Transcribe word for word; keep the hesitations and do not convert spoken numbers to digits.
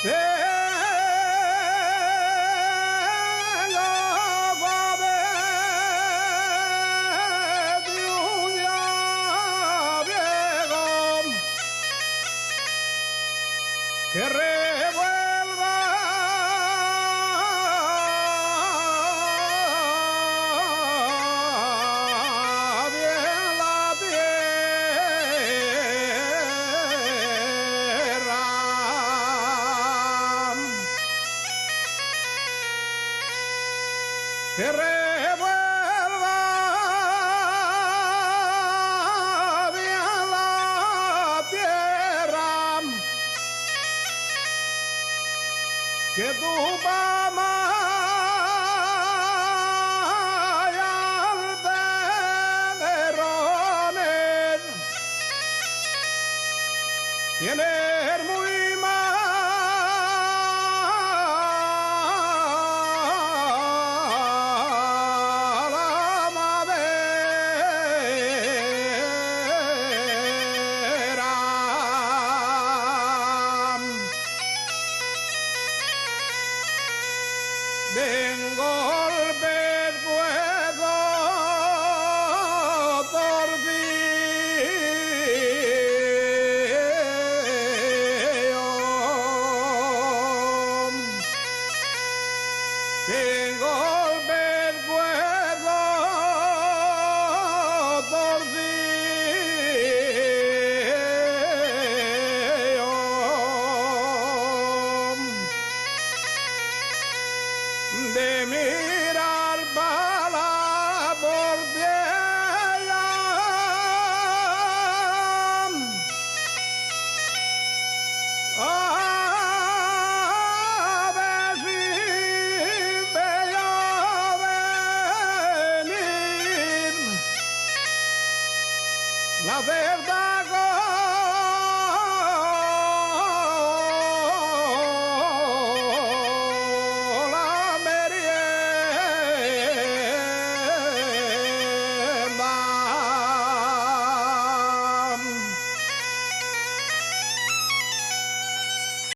Tengo pa verte un llabriego que revuelva bien la tierra. Que revuelva bien la tierra, que tu pama y al terrones tienes muy mala madera. Den golpes puedo torcío. Den golpes puedo torcío. De mi